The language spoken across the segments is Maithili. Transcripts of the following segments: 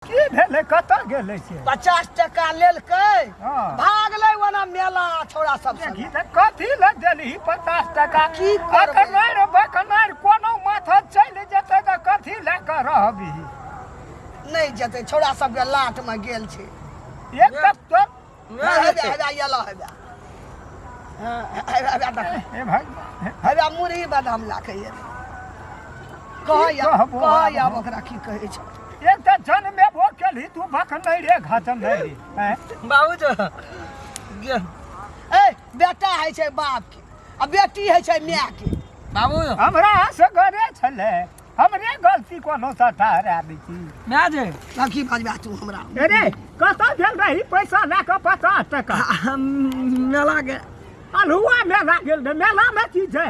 की भेलै कतऽ गेलै से 50 टका लेलकै। भागलै ओना मेला छौड़ा सब देखी तऽ कथी लए देलही 50 टका? की करबै? अकनारि बकनारि कोनो माथा चलि जेतै तऽ कथी लए कऽ रहबही? नहि जेतै, छौड़ा सबके लाट मे गेल छै। एक तऽ तो हेबे हेबे एलो हेबे। हँ, हेबे हेबे देख। हे भाई। हेबे मुरही बादाम लए कऽ एलै। कहै कहबो कहै आब आब हम। ओकरा की कहै छै? एक तऽ जनमेबो केलही तू बकनाइरे घचनाइरे, आँय? बाबू जो ए बेटा होइ छै बाप के आ बेटी होइ छै माय के। बाबू हमरा असगरे छलै, हमरे गलती कोनो सटा हरा दै छी। माय जे तब की बजबा तू हमरा? अरे कतऽ गेल रही पैसा लए कऽ 50 टका? मेला के अल्हुआ मेला गेल रहे। मेला मे की छै?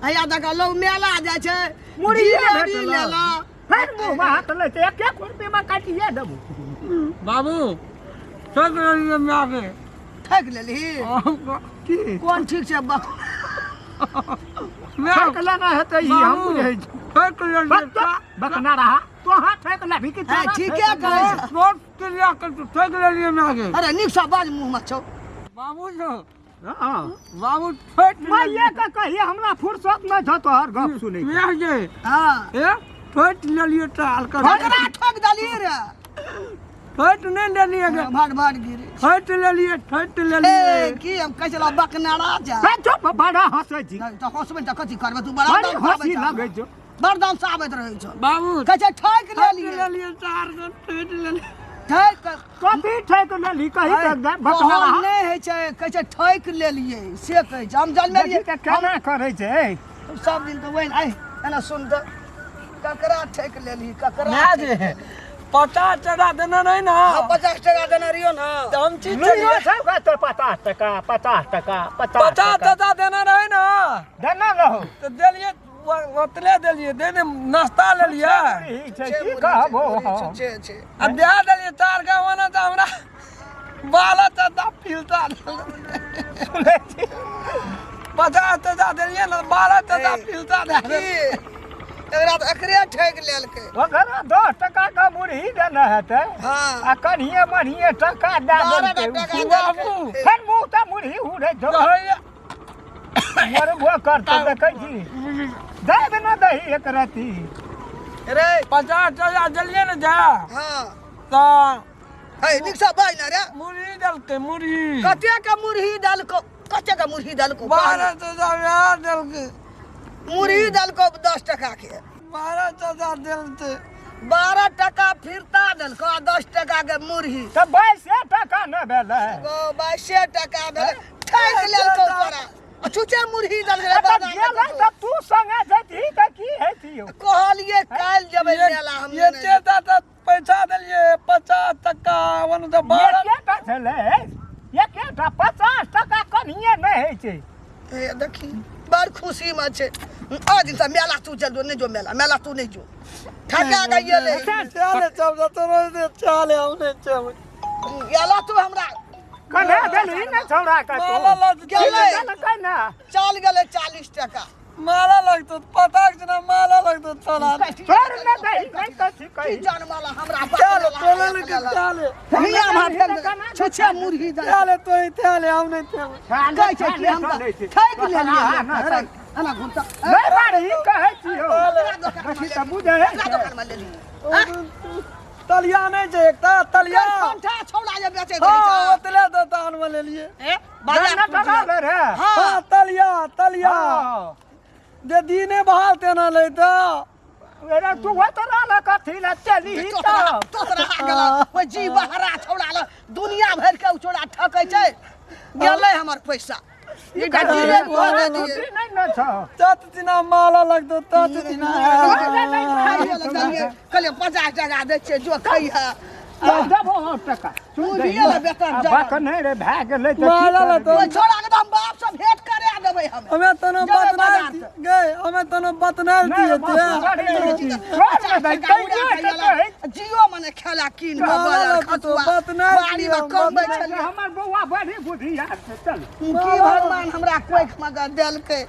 हैया देख लोग मेला जाइ छै, मुरहिए जिलेबी भेटल। लेलक। फेर मुँह मे हाथ लै छै, एक एक रुपये मे काटिए देबू। बाबू ठोक लेलियै माय के। ठकि लेलही? की कोन ठीक छै बा? माय ठकि लेना हेतै ई हम बाबू, बुझै छी। ठोक लेलियै। बक बकना रहा तोहाँ ठकि लेबही कि है, तोरा ठीके ठकि कहै लेबही? छै। छोट के लिया के ठोक लेलियै माय के। अरे नीक सँ बाज, मुँह मे छौ। बाबू जो हँ। बाबू ठोक माइये के कहिए हमरा फुर्सत नहि छौ तोहर गप सुनै के। माय जे हँ। ए ठोक लेलियै टाल कर। ककरा ठोक देलियै रे? ठोक नहि लेलियै गे। भट भट गिरे। ठोक लेलियै, ठोक ए लेलियै। की हम कहै छलहुँ बकनारा जा। हे चुप, बड़ा हँसै छी। नहि तऽ हँसबै तऽ कथी करबै? तू बड़ा बड़ी दाम से हँसी आबै छह। लगै छौ। बड़ दाम से आबैत रहै छौ। बाबू कहै छै ठोक ठोक लेलियै। लेलियै चार गो ठोक लेलियै। ठोक कथी ठोक लेलही कही तऽ बकनारा? कहल नहि होइ छै, कहै छै ठोक लेलियै से कहै छै। हम जनमे देखी तऽ केना करै छै। सब दिन तऽ वही। आइ एना सुन तऽ ककरा ठोक लेलही? ककरा माय जे 50 टका देने रही ना। हाँ, 50 टका देने रहियो ना। तऽ हम चीज लुइयो सब कहतौ 50 टका, 50 टका, 50 50 टका टका देने रही ना। देने रहौ। तऽ देलियै ओतले देलियै, दे दे नाश्ता लेलियै। ई छै की कहबो हम? छै छै। आ दे देलियै चार गो ओना तऽ हमरा बाल चचा फिलता। सुनै छी? 50 टका देलियै ने, बाल चचा फिलता दे। की एकरा तऽ एकरे ठकि लेलकै। ओकरा 10 टका के मुरही देने हेतै। हँ। आ कनिये मनिये टका दए 12 देलकै। टका उ देलकै। फेर मुँह तऽ मुरही उड़ै छौ। कहैया मरबो करतौ देखै छी, दाबि न दही एक रत्ती। रे 50 टका देलियै ने जा। हँ। तऽ है नीक सँ बाज ने रे। मुरही देलकै मुरही। कते के मुरही देलकौ? कते के मुरही देलकौ? 12 टका वएह देलकै। मुरही देलकौ 10 टका के। 12 टका देलकै। 12 टका फिरता देलकौ आ 10 टका के मुरही। तऽ 22 टका ने भेलै? ओ 22 टका भेलै। ठकि लेलकौ तोरा आ छुछे मुरही देलकै रे। तऽ बादाम गेलै तऽ तू संगे जैतही तऽ की हेती? कहलियै काल्हि जेबै मेला हम। एते टा तऽ पैसा देलियै 50 टका ओना तऽ 12 एकेटा छलै, एकेटा 50 टका कनिये नहि होइ छै। हे देखी बड़ खुशी में छै। ओ दिन से मेला तू चल जो, नहीं जो मेला, मेला तू नहीं जो, ठका गई ले। चले चल जा तो रोज चले, हम नहीं चल गेला तू हमरा कन्हे देलही ने छौड़ा के तू? माला लग गेलै। देलकै ने। चल गेलै 40 टका। माला लगतो पता छै ना, माला लगतो चला। छोड़ ने दही नहि कथी की कही। जानवाला हमरा चल तोले लेके चले। हिया हम फेंक छुछे मुरही दे। चले तो चले, हम नहीं चले। कहै छै कि हम तऽ ठकि लेलियै। अरे एना घुमता नहि बारही कहै छियौ, देखी तऽ बुझै ककरा दोकान मे लेलियै? तलिया नहि छै एकटा तलिया कंठा छौड़ा जे बेचैत हँ रहै छै। ओतले दोकान मे लेलियै। ए बाजार बाजार रे। हँ। हँ तलिया तलिया हँ। जे दिने बहाल तेना लै तऽ अरे तू ओतरा लए कथी लए चलही? तोतरा तऽ तोतरा गेला ओहि जी बहरा छौड़ा ल दुनिया भरि के ओ छौड़ा ठकै छै। गेलै हमर पैसा। ई जिलेबी तोरा दे दियै। छुट्टी नहि ने छौ। तत दिना माला लगतो तत दिना। खाइयो लए देलियै, कहलियै 50 टका दै छियै, जो खैहे। देबो हँ टका। मुरहिए लए बेतर आ जगह। बक नहि रे भए गेलै तऽ की माला लए करबै? तऽ ओहि छौड़ा के तऽ हम बाप से भेंट करा देबै हम। हमे तनो जेबै बतनाइ बाजार से। गए, हमे तनो बतनाइ नहि दिए बाप, बड़ी छोड़ ने दही, कहियो तऽ कहै। जियो मने खेला कीन कऽ माला बाजार लए तऽ खसुआ बतनाइ बाड़ी मे दिअ, कमबै बतनाइ छलियै। हमर बौआ बड़ी बुधियार छै, चल। की भगवान हमरा कोखि मे देलकै।